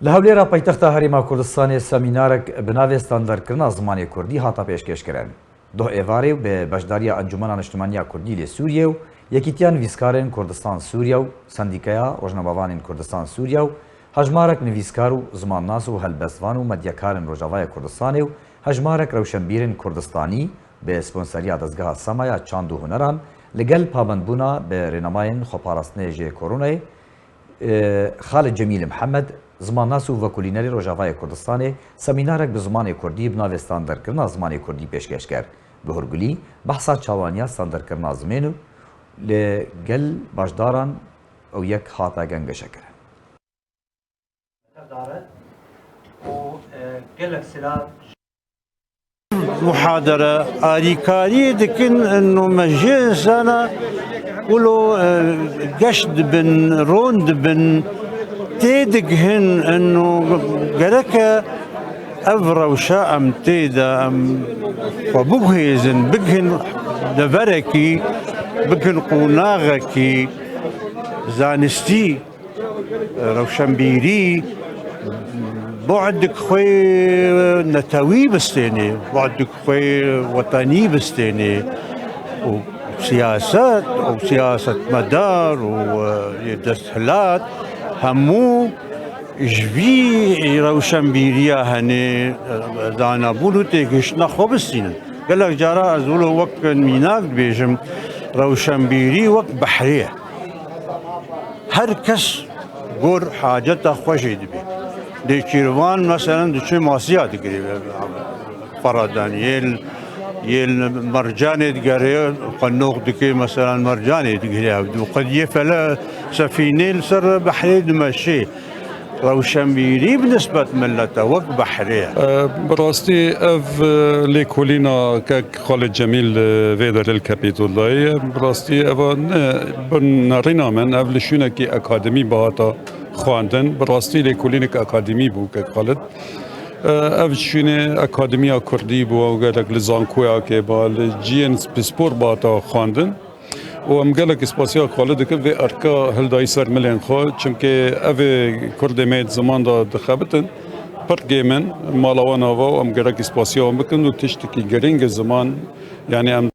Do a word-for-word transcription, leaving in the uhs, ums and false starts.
Li Hewlêra paytexta Herêma Kurdistanê semînarek bi navê Standardkirina Zimanê Kurdî hata pêşkêşkirin. Doh êvarê û bi beşdariya Encûmena Niştimaniya Kurdî lê Sûriyê û Yekîtiya Nivîskarên Kurdistan Sûriye û Sendîkaya Rojnamevanên Kurdistan Sûriye û hejmarek nivîskar û zimannas û helbestvan û medyakarên Rojavaya Kurdistanê û hejmarek rewşenbîrên Kurdistanî bi sponseriya Dezgeha Sema ya Çand û Huneran li gel pabendbûna bi rênamayên xweparastinê ji Koronayê, Xalid Cemîl Mihemed, zimannas û vekolînerê Rojavayê Kurdistanê, semînarek bi zimanê kurdî bi navê Standardkirina Zimanê Kurdî pêşkêş kir. Bi hurgulî behsa çawaniya standardkirina zimên û li gel başdaran ew yek hate gengeşekirin. Muhadere, alîkariyê dikin, ino me ji insana wilo, e, geş dibin, ron dibin, têdigihin, ino gereke ev rewşa em tê de em xwe biguhêzin, bigihin deverekî, bigihin qonaxekî zanistî. Rewşenbîrî bu'dik xwe netewî bistênê, bu'dik xwe wetenî bistênê û siyaset û siyasetmedar û, e, yê desthilat hemû ji vî rewşenbîriya henê, e, zanabûn û têgihiştina xwe bistînin. Gelek cara ez wilo wek mînak dibêjim, rewşenbîrî wek behrê ye. Her kes gor haceta xwe jê dibê. Nêçîrvan meselen diçe masiya digirê. Feradan yê li, yê li mercanê digerê, qenox dikê meselen mercanê digirê ev. Qediyê fele sefînê li ser behrê dimeşê. Rewşenbîrî bi nisbet milete wek behrê ye. Bi rastî ev, e, lêkolîna kek Xalid Cemîl, e, vê derê li Kapîtol dayê ye. Bi rastî eva ne bi nerîna min, ev li şûnekî akademî bihata xwendin. Bi rastî lêkolînek akademî bû kek Xalid. E, ev şûnê akademiya kurdî bû, ew gelek li zankoyakê ba, li ciyên pispor bihata xwendin. Û em gelekî spasiya Xalid dikin vê erka hildayî ser milên xwe, çimkê ev ê kurdê me yê di ziman de dixebitin, pir gêm in, mala wan ava û em gerekî spasiya wan bikin û tiştekî girîng e ziman, yanî em